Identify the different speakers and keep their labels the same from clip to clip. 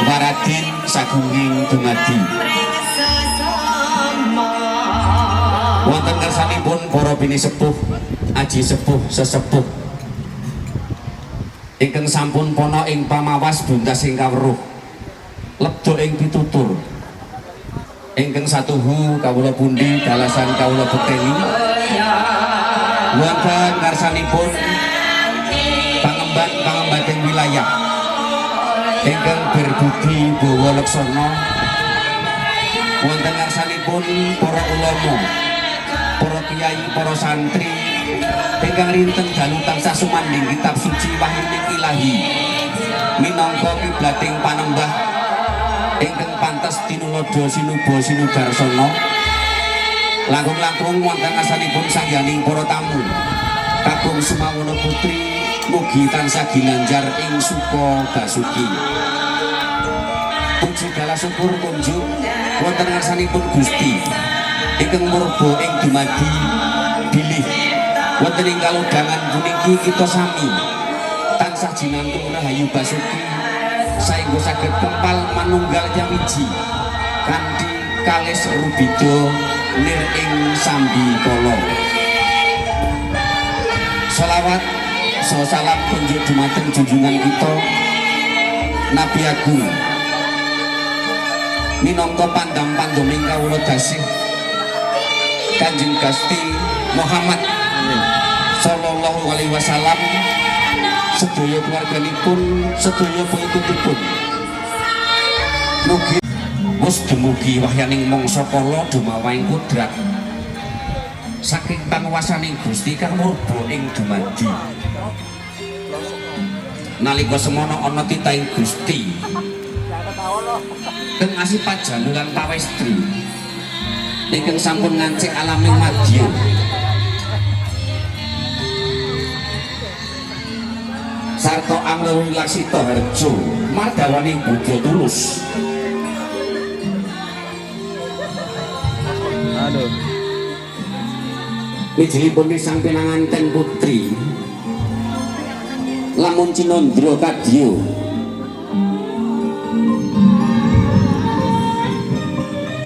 Speaker 1: Waradin sagunging dumadi. Wonten ngarsanipun para bini sepuh, aji sepuh, sesepuh ingkang sampun pana ing pamawas buntas ing kawruh lebda ing pitutur ingkang satuhu kawula pundi dalasan kawula bekteni. Wonten ngarsanipun pangemban pangembating wilayah ingkang berbudi bawa laksana. Wonten ngarsanipun para ulama, para kiai, para santri ingkang rinten dalu tansah sumandhing kitab suci wahyuning ilahi minangka kiblating panembah ingkang pantes tinuladha sinuba sinudarsana. Langkung-langkung wonten ngarsanipun sangyaning para tamu kakung Sumawana Putri mugi tansah ginanjar ing suka basuki. Puji galah syukur kunjuk wonten ngarsanipun Gusti ingkang murba ing dumadi bilih wonten ing kalodhangan puniki kita sami tansah jinantung rahayu basuki saengga saged kempal manunggal nyawiji kanthi kalis rubida nir ing sambikala. Selawat saha salam kunjuk dumateng junjungan kita Nabi Agung minangka pandam pandoming kawula dasih Kanjeng Gusti Muhammad sallallahu alaihi wasallam, sedaya keluarganipun, sedaya pengikutipun. Mugi wis dumugi wahyaning mangsa kala dumawahing kudrat saking panguwasaning Gusti kang murba ing dumadi. Nalika semono ana titahing Gusti kang asipat jalu lan pawestri ingkang sampun ngancik alaming madya. Sarta angluwi laksita harjo mardawaning bodho tulus.
Speaker 2: Aduh.
Speaker 1: Wijilipun sang pinanganten putri lamun cinandra kadya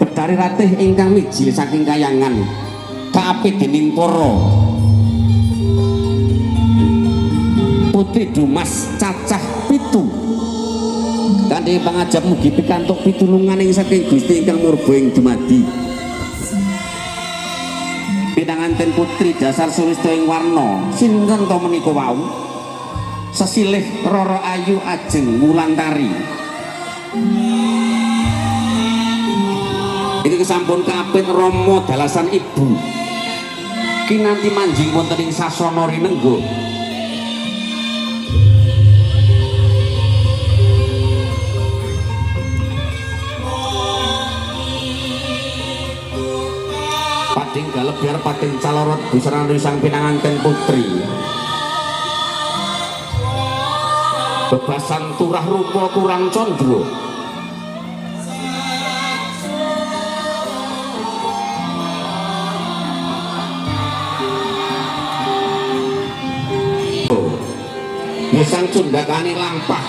Speaker 1: Betari ratih ingkang mijil saking kayangan kaapit dening para putri Dumas cacah 7 kanthi pangajap mugi pikantuk pitulungan ing saking Gusti ingkang murba ing dumadi. Pinanganten putri dasar sulistya ing warna sinten to menika wau sesilih Roro Ayu Ajeng Wulantari. Iki sampun kapit rama dalasan ibu kinanti manjing wonten ing sasana rinengga. Pating galebyar pating calorot busana sang pinanganten putri bebasan turah rupa kurang condro. Musang cundakane lampah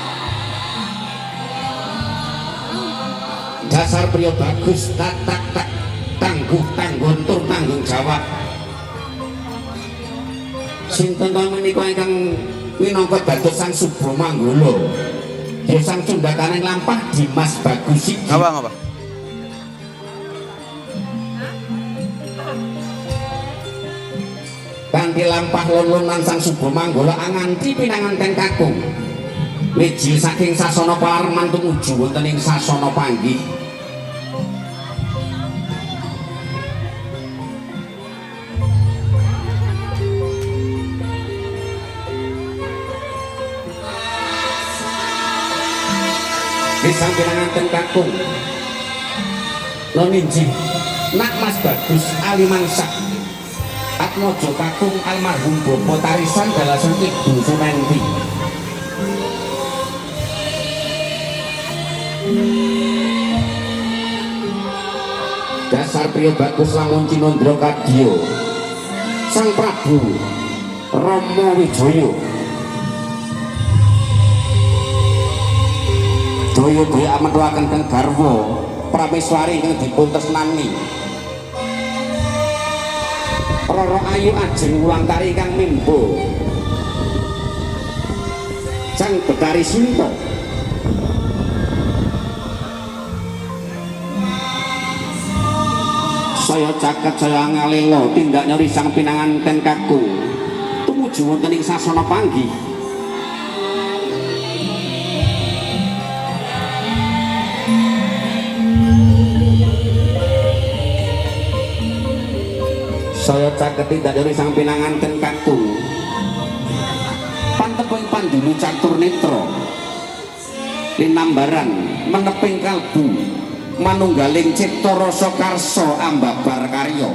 Speaker 1: dasar priya bagus tak tak tak tangguh tanggun tur tanggung jawab. Sinten ta menika ingkang minangka dados Sang Subra Manggala ya sang cundakane lampah Dimas Bagus iki.
Speaker 2: Ngapa ngapa?
Speaker 1: Kanthi lampah lon-lonan Sang Subra Manggala anganti pinanganten kakung mijil saking sasana palarman tumuju wonten ing sasana panggih. Sang pinanganten kakung noninji nak Mas Bagus Alimansyah Atmojo kakung almarhum Bapak Tarisan dalasan Ibu Sumenti. Dasar priya bagus lamun cinandra kadya Sang Prabu Rama Wijaya. Sedaya-daya amethuaken kang garwa prameswari ingkang dipun tresnani. Rara Ayu Ajeng Wulantari ingkang mimbo Sang Betari Sinta. Saya caket saya ngalela tindak nyori sang pinanganten kakung tumuju wonten ing sasana panggih. Saya caket tindak nyori sang pinanganten kakung panteping pandulu catur netra linambaran meneping kalbu manunggaling cipta rasa karsa ambabar karya.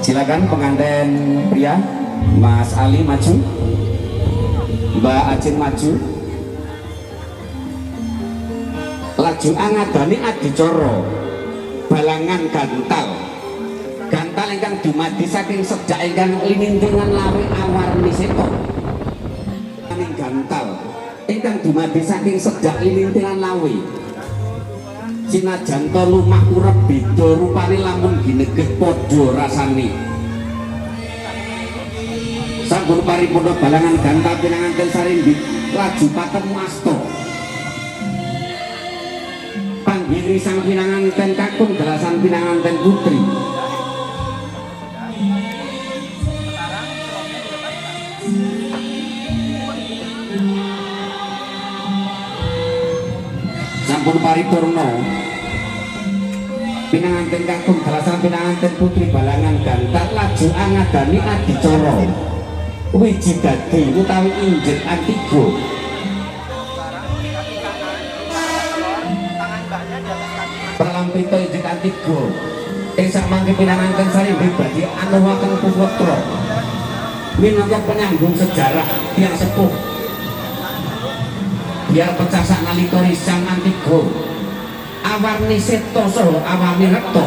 Speaker 1: Silakan pengantin pria Mas Ali maju, Mbak Ajeng maju. Laju angadani adicara balangan gantal. Gantal ingkang dumadi saking sejak ingkang linintingan lawe awarni seta. Ning gantal ingkang dumadi saking sejak linintingan lawe. Sinajan ta lumah urep beda rupane lamun gineget padha rasane. Sampun paripurna balangan gantal pinanganten saringgit laju patemu asta. Panggiri sang pinanganten kakung dalasan pinanganten putri. Sampun paripurna pinanganten kakung dalasan pinanganten putri balangan gantal laju angadani adicara wiji dadi utawi injet antiga. Pralampita injet antiga ing sakmangke pinanganten sarimbi badhe anuwaken putra minangka penyambung sejarah tiyang sepuh biar pecah saknalika risang antiga awarni seta saha awarni rekta.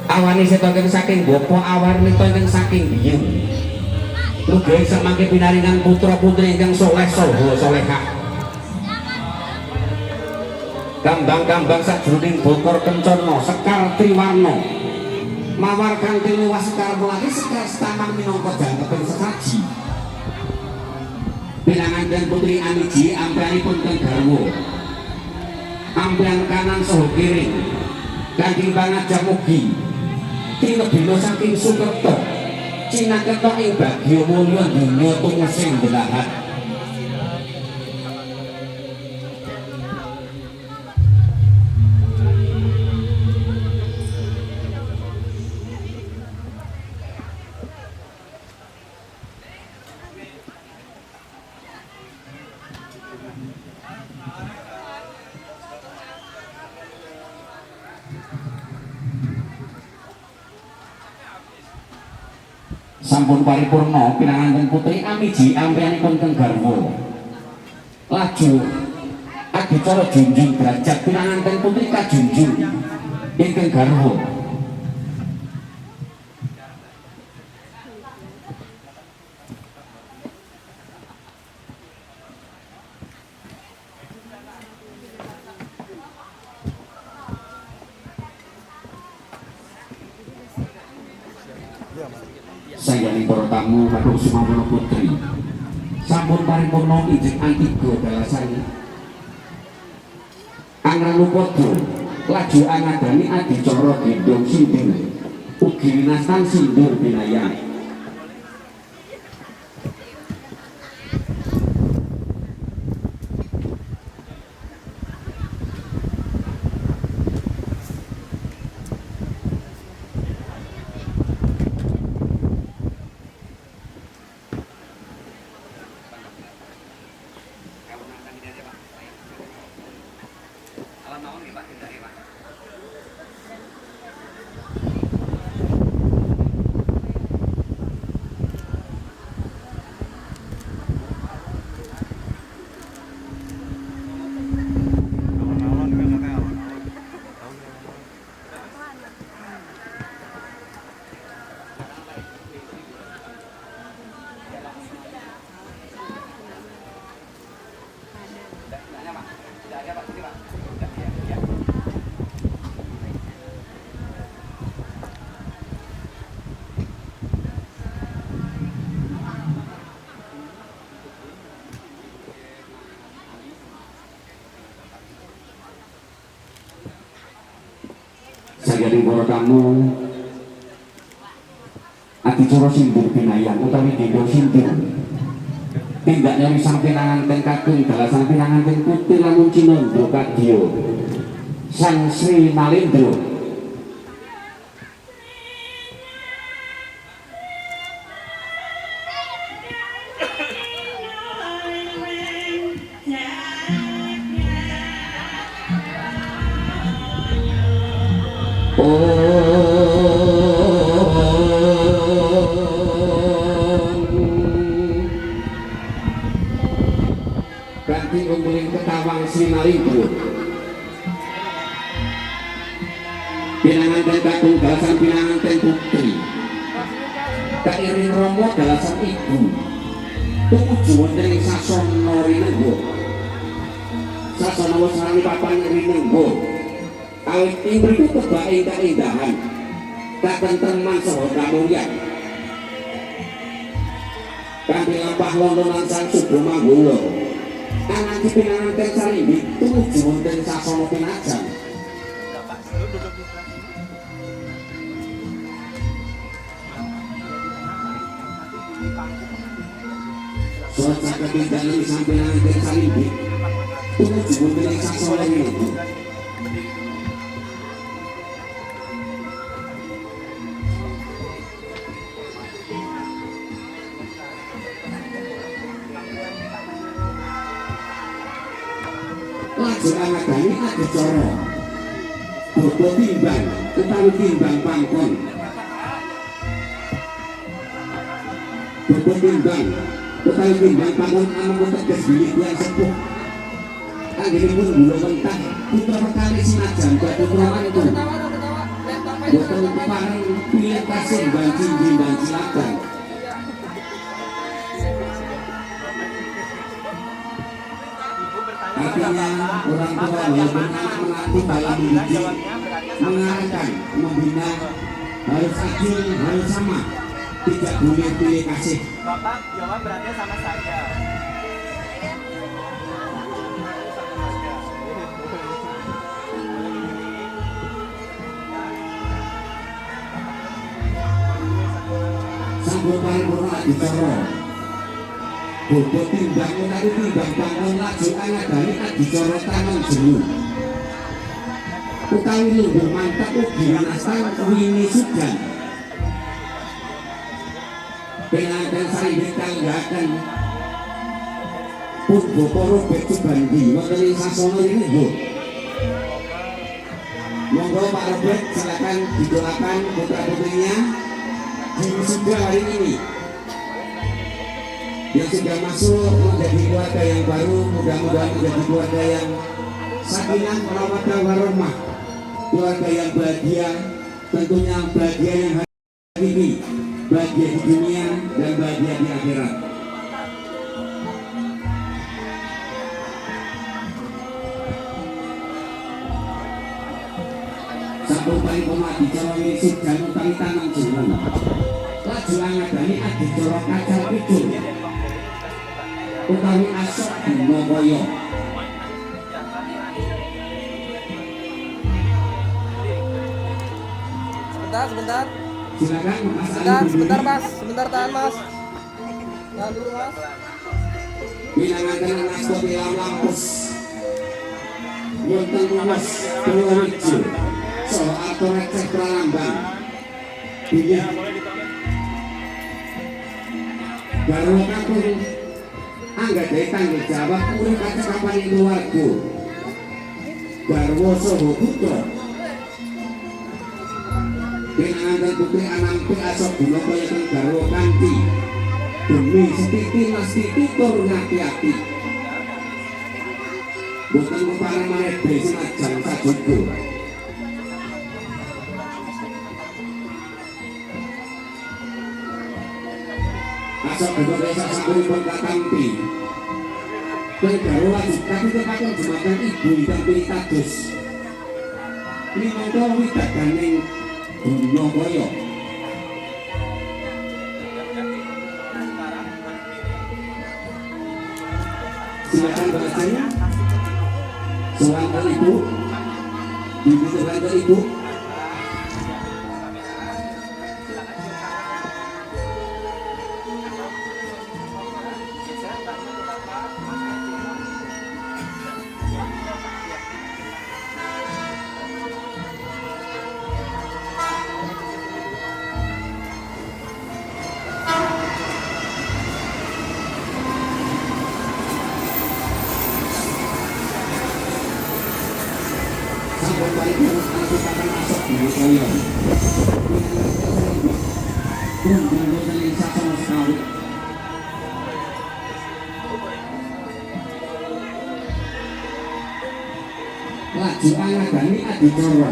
Speaker 1: Awarni seta ingkang saking bapa, awarni ta ingkang saking biyung. Mugi samangke pinaringan putra-putri ingkang soleh saha solehah. Kambang-kambang sajroning bokor kencana sekar triwarna. Mawar kanthi luwih sekar melati sekar setaman minangka jangkeping sesaji. Pinanganten putri Amiji ampeanipun teng garwa. Ampean kanan saha kiri. Kanthi pangajap mugi tinebina saking Sukerta cinaketa ing bagya mulya donya tumusing belahan. Sampun paripurna pinanganten putri Amiji ampeanipun teng garwa. Laju adicara junjung derajat pinanganten putri kajunjung ingkang garwa. Sayaning para tamu Kakung Sumawono Putri. Sampun paripurna injek antiga dalasan Angranupada laju angadani adicara gendong sindir ugi winastan sindir binayan. Saking para tamu adicara sindur binayang utawi denda sindur tindak nyari sang pinanganten kakung dalah sang pinanganten putri lamun cinandra kadya Sang Sri Nalendra. Kanthi untuling ketawang Sri Nalendra pinanganten kakung dalasan pinanganten putri kairing rama dalasan ibu tumuju wonten ing sasana rinengga sasana wasarani papan rinengga awit ing mriku kebak ing kaendahan katentreman saha kamulyan kanthi lampah lontonan sang Subha Manggala ananti pinanganten sarimbi tumuju wonten sasana pinajan. Surat saged dalem sang pinanganten sarimbi tumuju wonten ing sasana rinengga. Lajeng anadani adicara baba timbang utawi timbang pangkon baba timbang utawi timbang pangkon amung teges bilih tiyang sepuh anggenipun gula mentah putra perkali senajan putra mantu boten kepareng pilih kasih banci banci ladang. Artinya orang tua walaupun anak menantu dalam mendidik, mengarahkan, membina harus adil, harus sama, tidak boleh pilih kasih.
Speaker 2: Bapak jawab beratnya sama saja.
Speaker 1: Sampun paripurna adicara baba timbang utawi timbang pangkon lajeng anadani adicara tanem jenu utawi lungguh mantep ugi winastan wini sudan pinanganten sarimbit kanggaken pun Bapak Robert Subandi wonten ing sasana rinengga. Monggo Pak Robert silakan didoakan putra putrinya di wisuda hari ini yang sudah masuk menjadi keluarga yang baru, mudah-mudahan menjadi keluarga yang sakinah mawaddah warahmah, keluarga yang bahagia, tentunya bahagia yang hari ini, bahagia di dunia dan bahagia di akhirat. Sampun paripurna adicara wisuda utawi tanam jenu lajeng angadani adicara kacal picul utawi asok guna kaya.
Speaker 3: Sebentar, sebentar.
Speaker 1: Silakan Mas
Speaker 3: Sebentar,
Speaker 1: Ali
Speaker 3: sebentar
Speaker 1: berdiri.
Speaker 3: Mas, sebentar tahan Mas. Tahan dulu Mas.
Speaker 1: Pinanganten ngasta tilam lampus wonten luwes Purworejo saha atur receh pralambang bilih garwa kakung anggadhahi tanggung jawab urip kacekapaning keluarga garwa saha putra pinanganten putri anampi asok guna kaya teng garwa kanthi demi setiti mastiti tur ngati-ati boten kepareng manebe senajan sajogo. Asok guna kaya sasampunipun katampi teng garwa wajib katitepaken jumateng ibu ingkang pinitados minangka widaganing guna kaya. Silakan Mbak Ajeng, sowan ke ibu, dibutuhkan ke ibu. sampun paripurna angkutaken asok dina kaya. Tunggu wonten ing sasana sekawit. Laju angadani adicara.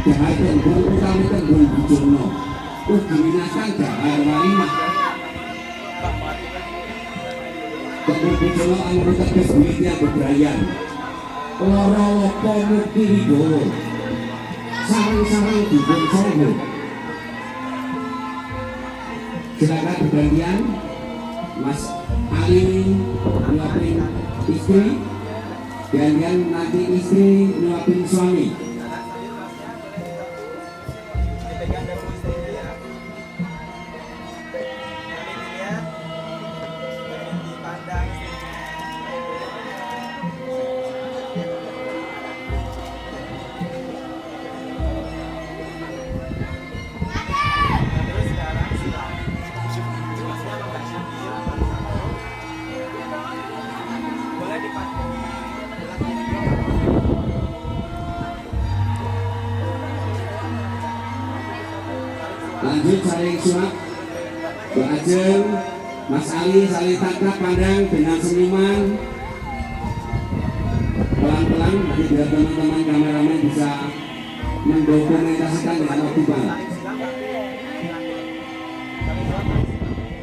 Speaker 1: Dahar tembung utawi tembung bujana. Ugi minangka dahar walimah. Tembung bujana anggun teges wiwit bebrayan. Lara loka mukti wibawa. Sareng-sareng dipun saha. Silakan bergantian Mas Ali nyuapin istri, gantian nanti istri nyuapin suami.
Speaker 2: Dipegang dagu istrinya ya. Sambil dilihat, sambil dipandang istrinya. Nah, terus sekarang silang. Masnya sama Mbak Syakir satu. Boleh dipakai belah kiri juga nggak apa-apa. Saling suap.
Speaker 1: Lanjut saling suap. Mbak Ajeng, Mas Ali saling tatap pandang dengan senyuman. Pelan-pelan nanti biar teman-teman kameramen bisa mendokumentasikan dengan optimal.
Speaker 2: Saling silang, Mbak. Silang dulu. Saling suap, saling silang.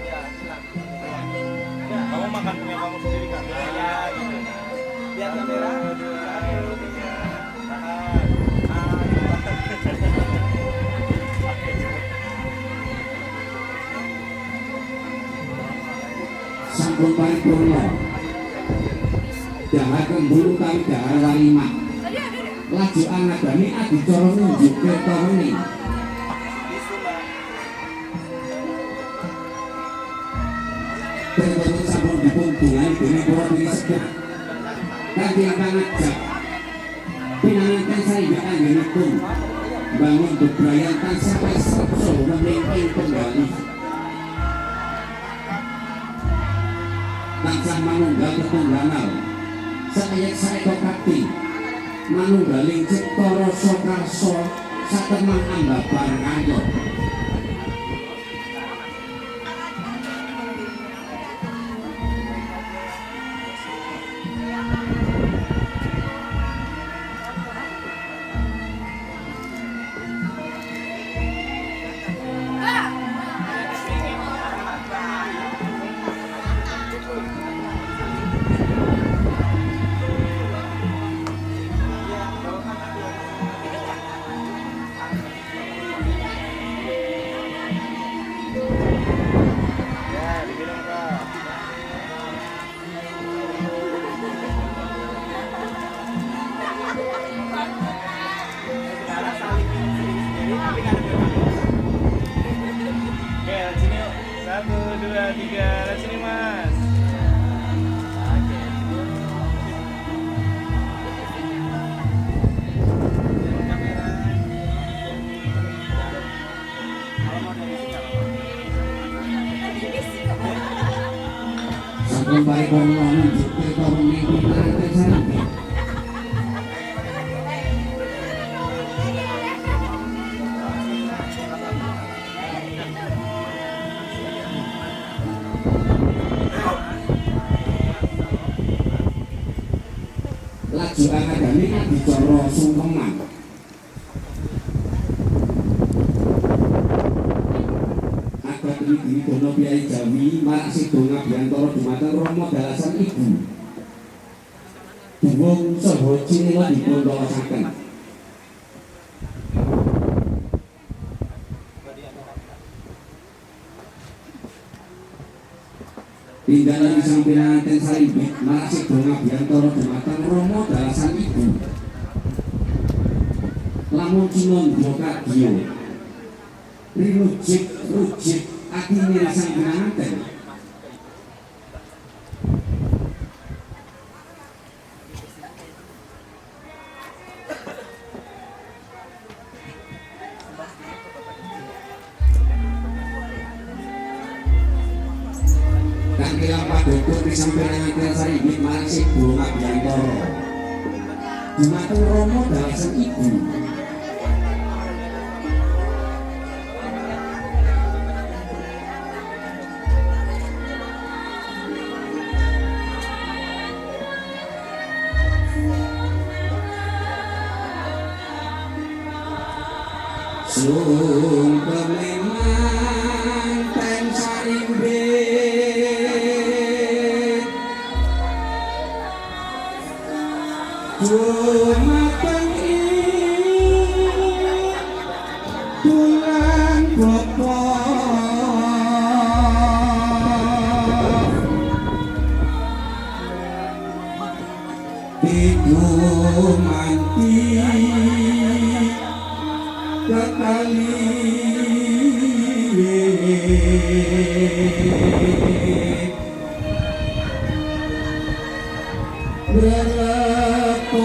Speaker 2: Ya, silang.
Speaker 4: Kamu makan punya kamu sendiri kan?
Speaker 2: Ya, gitu. Lihat kamera. Satu, tiga.
Speaker 4: Tahan.
Speaker 2: Ah, gitu.
Speaker 4: Oke, cukup.
Speaker 1: Sampun paripurna. Dahar kembung utawi dahar walimah. Laju angadani adicara ngunjuk kerta wening.
Speaker 2: Tisu, Mbak.
Speaker 1: Kerta sampun dipun dungani dening para pinisepuh. Kanthi pangajap pinanganten saengga anggenipun bangun bebrayan tansah esep saha wening ing penggalih. Tansah manunggal tetungganal saayek saeka kapti manunggaling cipta rasa karsa satemah ambabar karya.
Speaker 4: Ya, diminum Kak.
Speaker 2: Sekarang saling minum sendiri-sendiri, tapi ngadep ke kamera.
Speaker 4: Oke, lihat sini yuk. 1, 2, 3. Lihat sini Mas. Oke, cukup.
Speaker 2: Lihat kamera. Kalau mau dari sini nggak apa-apa.
Speaker 1: Sampun paripurna ngunjuk kerta wening pinanganten saringgih. Laju angadani adicara sungkeman. Adat Widiwidono Piyai Jawi marak sida ngabiyantara dumateng Rama dalasan ibu. Duwung saha cinela dipun raosaken. Tindakan sang pinanganten sarimbit marak sida ngabiyantara dumateng Rama dalasan ibu. Lamun cinandha kadya rinujik rujik atine sang pinanganten. Kanthi tilam paduka pisampinangan sarimbit marang Sibu Ngabiyantara. Dumateng Rama dalasan ibu. Sungkem manten sarimbit dumateng ibu lan bapa ibu manti kekali berlepopa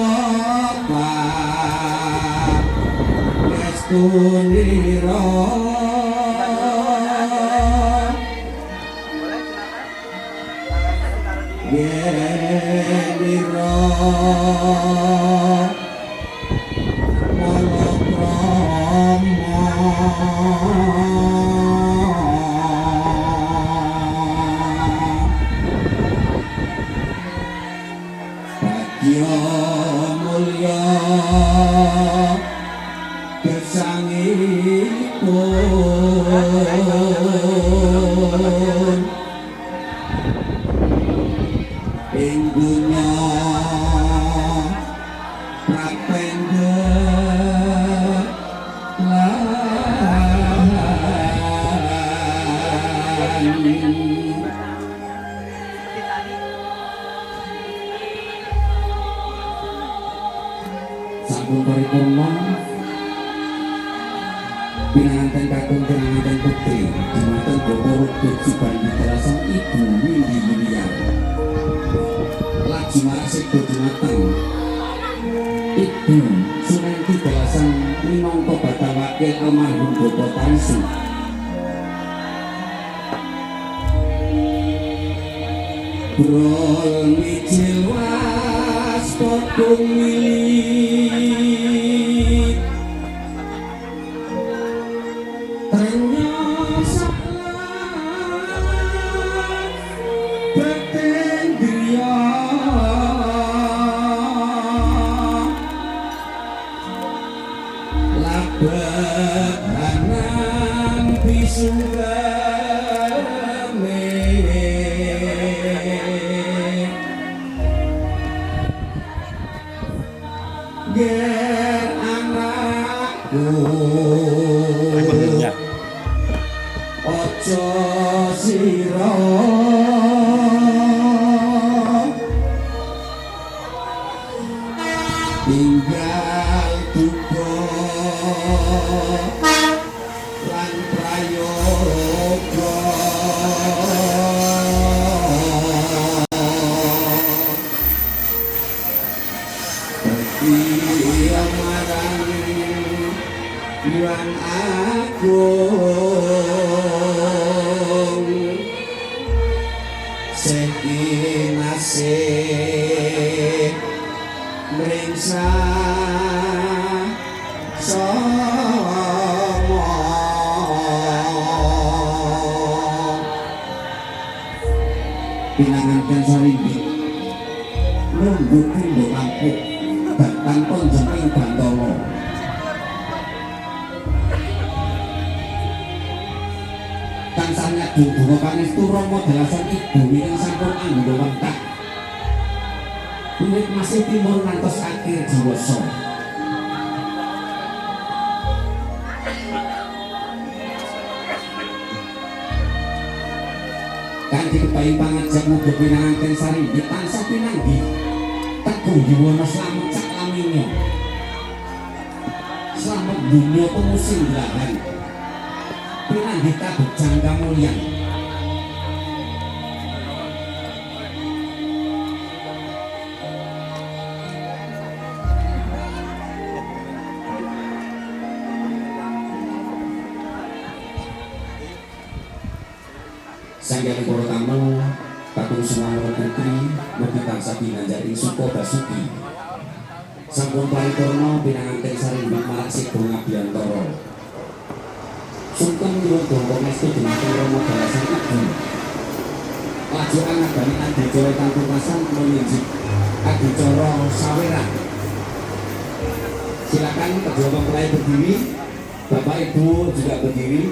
Speaker 1: restunira
Speaker 2: Boleh silakan. Tangannya ditaruh di
Speaker 1: genira Bagya mulya gesangipun ing dunya prapendha
Speaker 2: seperti tadi.
Speaker 1: Sampun paripurna pinanganten kakung pinanganten putri dumateng Bapak Rudut Subandi dalasan Ibu Windy Yuliar laju marang seda dumateng Ibu Sunanti dalasan minangka bakal wakil almarhum Bapak Tarisu. Brol mijil waspada milik Ternya salah beten griya Labehanan bisugeme Ger anakku aja sira tinggal duka lan prayoga Iya marang Yuan Agung seki nasib mringsa sama pinanganten sarimbit nunggu tindho kampuk batang tonjong ing Bantala. Tansah nyadong donga pangestu Rama dalasan ibu ingkang sampun anggota wentak wiwit masih timur ngantos akhir diwasa. Kanthi kepaing pangajap muga pinanganten sarimbit tansah pinanggih teguh yuwana slamet sak laminya. Slamet dunya pemusing lahan pinanggih kabegjan kamulyan. Sanghyang para tamu kakung sumangga putri mugi tansah ginanjar ing suka basuki. Sampun paripurna pinanganten sarimbit marak seda ngabiyantara. Sungkem nyuwun pangestu dumateng Rama balasan ibu. Laju angabani adicara kang pungkasan meninjik adicara saweran. Silakan kedua mempelai berdiri, Bapak Ibu juga berdiri.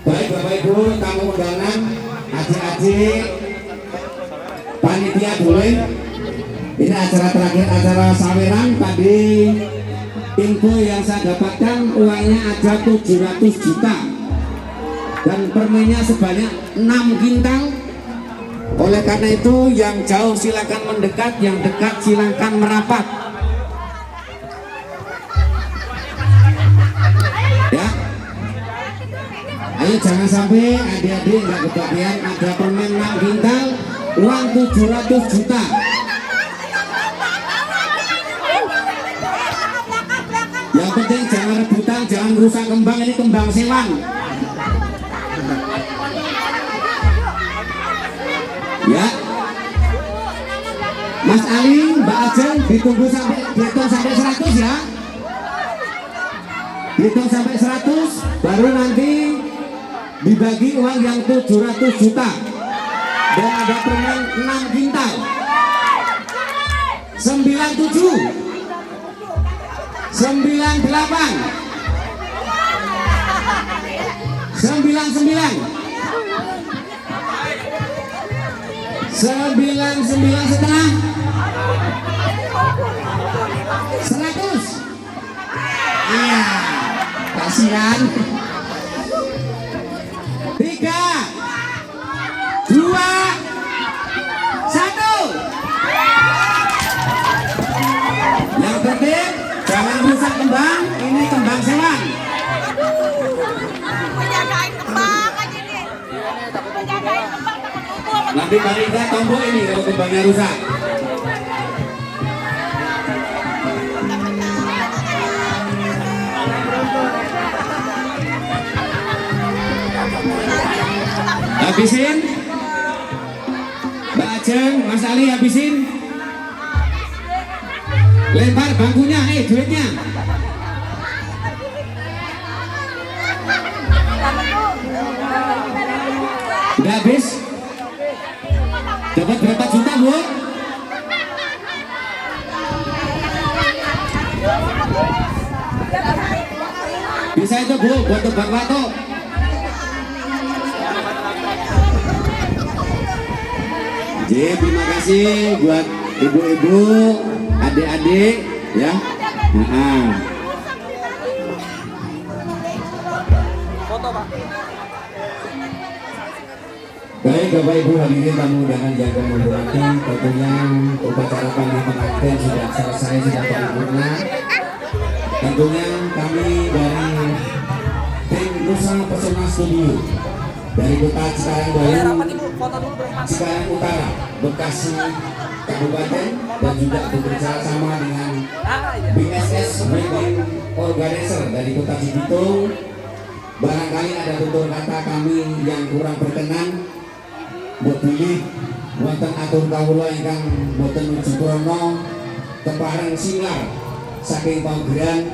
Speaker 1: Baik Bapak Ibu, tamu undangan, adik-adik, panitia boleh. Ini acara terakhir, acara saweran. Tadi info yang saya dapatkan uangnya ada 700 juta dan permennya sebanyak 6 kintal. Oleh karena itu yang jauh silakan mendekat, yang dekat silakan merapat. Ya. Ayo jangan sampai adik-adik nggak kebagian. Ada permen 6 kintal, uang 700 juta. Yang penting jangan rebutan, jangan rusak kembang, ini kembang sewang. Ya. Mas Ali, Mbak Ajeng ditunggu sampai dihitung sampai 100 ya. Hitung sampai 100 baru nanti dibagi uang yang 700 juta. Dan ada permen 6 kintal. 97 98 99 99,5 100. Iya, kasihan. 3 2 1. Yang tertib, jangan rusak kembang, ini kembang sewang.
Speaker 5: Menjagain kembang aja nih. Menjagain kembang takut runtuh sama
Speaker 1: Nanti panitia tombol ini kalau kembangnya rusak. Habisin. Mbak Ajeng, Mas Ali habisin. Lempar bangkunya, duitnya. Udah habis? Dapat berapa juta, Bu? Bisa itu, Bu, buat obat batuk. Jadi, terima kasih buat ibu-ibu, adik-adik, ya. Nah.
Speaker 3: Foto, Pak.
Speaker 1: Baik Bapak Ibu hadirin tamu undangan yang kami hormati, tentunya upacara panggih pengantin sudah selesai, sudah paripurna. Tentunya kami dari tim Nusa Pesona Studio dari kota Cikarang
Speaker 3: Boleh
Speaker 1: Baru,
Speaker 3: rapat Ibu, foto dulu berempat.
Speaker 1: Cikarang Utara, Bekasi Kabupaten, dan juga bekerja sama dengan
Speaker 3: Ah, iya.
Speaker 1: BSS Wedding Organizer dari kota Cibitung. Barangkali ada tutur kata kami yang kurang berkenan, mbok bilih wonten atur kawula ingkang boten nuju krana kepareng singlar saking paugeran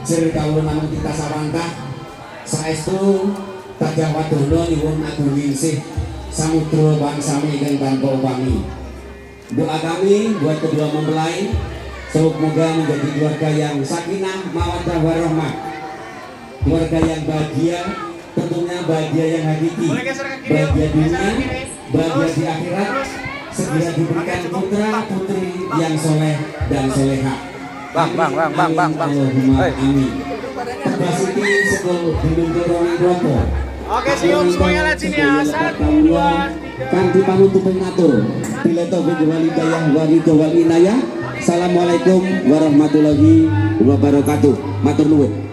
Speaker 1: jer kawula namung titah sawangkah. Saestu tadah wadono nyuwun agung ningsih samudra wangsami ingkang tanpa upami. Doa kami buat kedua mempelai semoga menjadi keluarga yang sakinah mawaddah warahmah, keluarga yang bahagia, tentunya bahagia yang hakiki,
Speaker 4: Boleh geser ke kiri, yuk.
Speaker 1: bahagia
Speaker 4: Geser
Speaker 1: dunia,
Speaker 4: ke kiri.
Speaker 1: bahagia
Speaker 4: Terus,
Speaker 1: di akhirat,
Speaker 4: terus,
Speaker 1: segera
Speaker 4: terus.
Speaker 1: diberikan
Speaker 4: Oke, cukup.
Speaker 1: putra putri yang soleh dan soleha.
Speaker 2: Bang, bang, bang, bang, bang, bang.
Speaker 1: Allahumma
Speaker 2: Hei.
Speaker 1: amin. Tebasiti sekul gunung Turoni Klopo.
Speaker 4: Oke, senyum semuanya lihat sini ya. 1, 2, 3.
Speaker 1: Kanthi panutuping atur. Bila taufik wal hidayah wa ridho wal inayah. Assalamualaikum warahmatullahi wabarakatuh. Matur nuwun.